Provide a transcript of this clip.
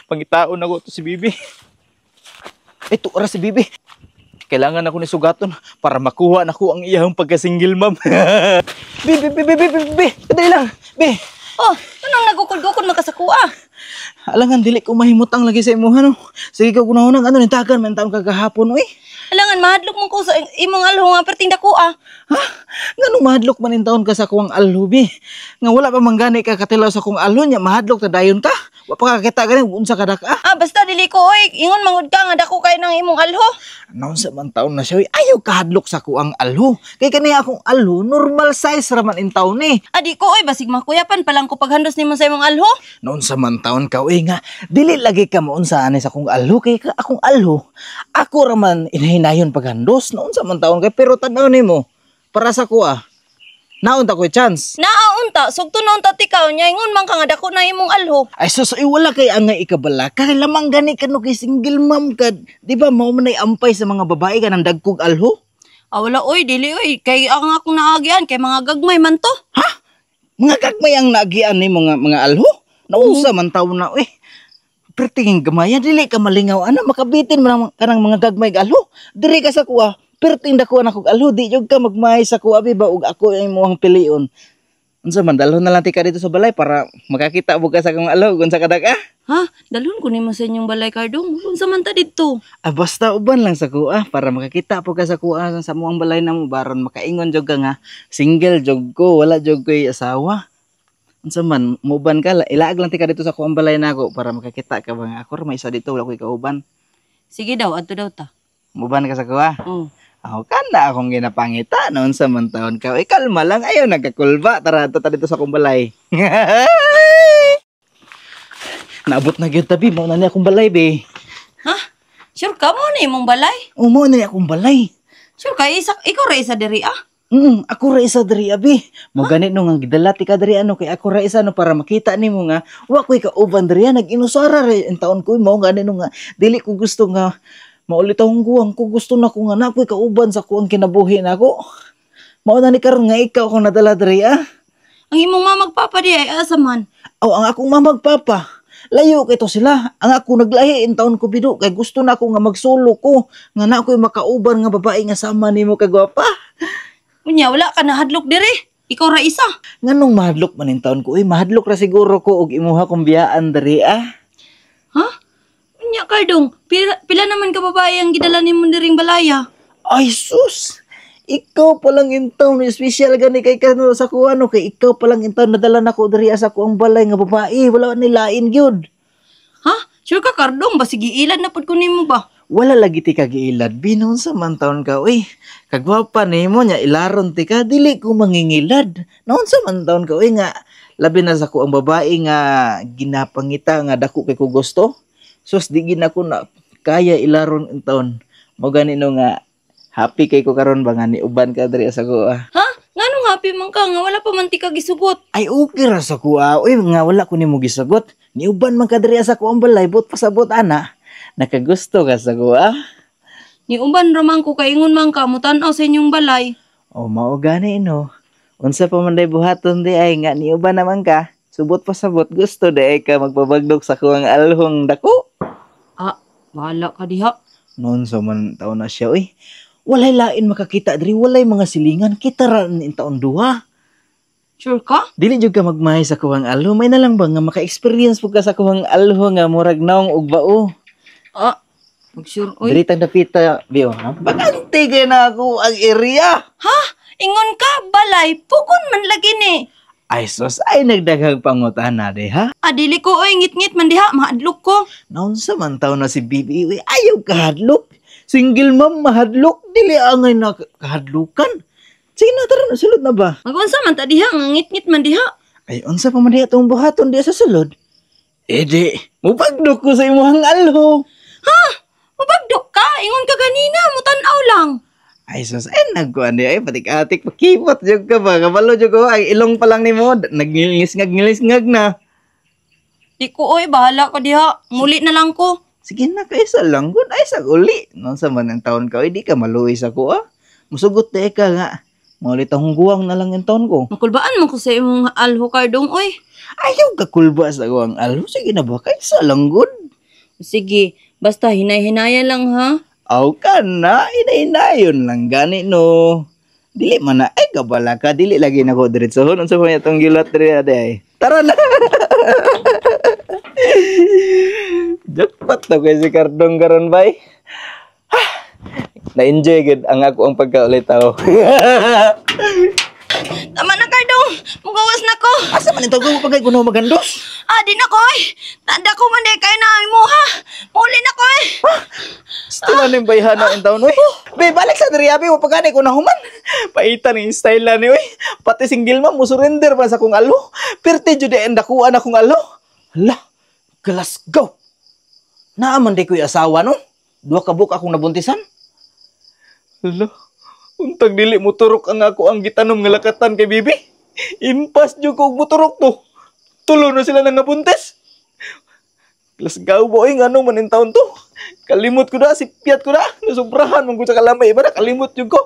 Pangitaon ako to si Bibi. Ito ora si Bibi. Kailangan ako ni sugaton para makuha nako ang iyang pagka-single mom. Bibi, Bibi, Bibi, Bibi, dali lang. Bi. Oh, anong nagukod-gukod man ka sa kuha? Alangan dili ko mahimutang lagi sa imuha, no. Sige ka gunahon ano ni tagan man taon kagahapon, oy. Alangan mahadlok man ko sa imong alho nga perting dako ah. Ha? Nganong mahadlok man taon ka sa kuwang alho, bi? Nga wala pa man gani ka katilaw sa kong alho nya mahadlok ta dayon ka? Wa pa ka kita gani unsa ka dak-a? Ah, basta dili ko oy, ingon mangud ka nga dako kay nang imong alho. Naunsa man taon na siya, oy, ayaw kahadlok sa kuang alho. Kay kani akong alho normal size ra man in taon ni. Ah, di ko oy, basig makuyapan pa lang ko paghandos nimo sa imong alho. Naunsa man taon ka, oy, nga dili lagi ka maunsa ani sa akong alho kay ka akong alho. Ako ra man inahinayon paghandos. Naunsa man taon kay pero tan-aw nimo para sa kuha. Naunta ko'y chance. Naa unta, sugto na unta tikaw nya ingon man ka nga dako na imong alho. Ay sus, ay wala kay angay ikabala. Kay lamang gani ka no kay single mom ka. Di ba mao man ay ampay sa mga babae ka ng dagkog alho? Ah, wala oy, dili oy, kay ang akong naagian kay mga gagmay man to. Ha? Mga gagmay ang naagian ni mga alho? Naunsa man taon na oy. Pertingin gamaya dili ka malingaw ana makabitin man ang kanang mga gagmay og alho. Diri ka sa kuha. Perting dako na kog alho, di jud ka magmahay sa kuha bi ba ug ako ang imong pilion. Unsa man, dalhon na lang ti ka dito sa balay para makakita mo ka sa akong alho ug unsa ka dak-a? Ha? Dalhon ko nimo sa inyong balay, Kardong. Unsa man ta didto? Ah, basta uban lang sa kuha para makakita po ka sa kuha sa muang balay na mo baron makaingon jud ka nga single jud ko, wala jud ko'y asawa. Unsa man, muban ka, ilaag lang ti ka dito sa kuang balay nako para makakita ka ba nga ako ra may isa dito, wala ko'y kauban. Sige daw, adto daw ta. Muban ka sa kuha? Oh. Ako kana akong ginapangita noon sa man taon ka. Eh, kalma lang, ayaw nagkakulba. Tara, adto ta dito sa akong balay. Naabot na gyud tabi, mao na ni akong balay, be. Ha? Sure ka mo na imong balay? Oh, mao na ni akong balay. Sure ka isa ikaw ra isa diri ah? Ako ra isa diri, abi. Mo gani no nga gidala ti ka diri ano kay ako ra isa no para makita nimo nga wa ko'y kauban diri, nag-inusara ra in taon ko. Mao gani no nga dili ko gusto nga maulitawong guwang ko, gusto na ko nga na ako'y kauban sa kuang kinabuhi nako. Mao na ni karon nga ikaw akong nadala diri ah. Ang imong mama ug papa di ay asa man? Aw, ang akong mama ug papa, layo kay to sila. Ang ako naglahi in taon ko bido kay gusto na ako nga magsulo ko nga na ako'y makauban nga babae nga sama nimo kagwapa. Unya wala ka nahadlok diri. Ikaw ra isa. Nganong mahadlok man in taon ko? Uy, mahadlok ra siguro ko og imuha kong biyaan diri ah. Ha? Unya Kardong, pila naman ka babae ang gidala nimo diring balaya? Ay sus! Ikaw palang in taon, special gani kay kano sa kuha no kay ikaw palang in taon nadala nako diri sa kuang balay nga babae, wala ni lain gyud. Ha? Sure ka, Kardong, basig giilad na pud ko nimo ba? Wala lagi ti kagiilad, binon sa man taon ka, uy. Kagwapa nimo nya ilaron ti ka, dili ko mangingilad. Naon sa man taon ka, uy, nga labi na sa kuang babae nga ginapangita nga dako kay ko gusto. Sus, di gid nako na kaya ilaron in taon. Mo gani no nga happy kay ko karon ba nga niuban ka diri sa kuha. Ha? Nganong happy man ka nga wala pa man ti ka gisugot? Ay okay ra sa kuha, uy, nga wala ko nimo gisugot. Niuban man ka diri sa kuang balay, but pasabot ana. Nakagusto ka sa kuha? Niuban ra man ko kay ingon man ka mutan-aw sa inyong balay. O mao gani no. Unsa pa man day buhaton di ay nga niuban naman ka. Subot pasabot gusto di ay ka magpabagdok sa kuang alhong dako. Ah, bahala ka diha. Noon sa man taon na siya, uy. Walay lain makakita diri, walay mga silingan, kita ra in taon duha. Sure ka? Dili jud ka magmahay sa kuwang alho, may na lang ba nga maka-experience pud ka sa kuwang alho nga murag naong og bao. Ah, mag-sure oy. Diri tang dapita, biyo. Ha? Bakante kay na ako ang area. Ha? Ingon ka balay, pugon man lagi ni. Ay sus, ay nagdaghang pangutana di ha. Ah, dili ko oy, ngit-ngit man diha, mahadlok ko. Naunsa man taon na si Bibi, uy, ayaw kahadlok. Single mom, mahadlok, dili angay na kahadlukan. Sige na, tara na, sulod na ba? Magunsa man ta diha, nga ngit-ngit man diha. Ay, unsa pa man diha itong buhaton diha sa sulod? Eh di, mubagdok ko sa imuhang alho. Ha? Mabagdok ka? Ingon ka ganina, mutan-aw lang. Ay sus, ay nagkuan di ay patik-atik pakipot jud ka ba? Kabalo jud ko, ay ilong pa lang nimo, nagnilis-ngag na. Di ko oy, bahala ka diha. Muli na lang ko. Sige na, kaysa lang gud ay sa uli. Noon sa man ang taon ka, oy, di ka maluoy sa ko ah. Musugot di ka nga. Maulit akong guwang na lang yung taon ko. Makulbaan mo ko sa imong alho, Kardong, oy. Ayaw ka kulba sa ako ang alho. Sige na ba? Kaysa lang good. Sige, basta hinay-hinaya lang ha. Aw ka na, inay-inayon lang gani no. Dili man na, ay kabala ka, dili lagi na ko diretso. Unsa pa itong gilat diri ade ay. Tara na. Jackpot to kay si Kardong karon bay. Na-enjoy gid ang ako ang pagkaulitaw. Tama na, Kardong. Mugawas na ko. Asa man ito ko pagay kuno magandos? Ah, di na ko oy. Tanda ko man di kayo na imo ha. Muli na ko eh. Still na yung bayhana in taon, uy. Be, balik sa diri abi mo pagani ko na human. Paitan ni style na ni, uy. Pati single ma'am, mo surrender pa sa kong alo. Perti jud ang dakuan akong alo. Hala, Glasgow. Naaman di ko'y asawa, no? Duha ka buok akong nabuntisan. Hala, untag dili mo turok ang ako ang gitanom nga lakatan kay bibi. Impas jud ko og moturok to. Tulo na sila nang nabuntis. Glasgow boy, ngano man in taon to. Kalimot ko na, sipyat ko na. Nasubrahan man ko sa kalamay. Iba na, kalimot yun ko.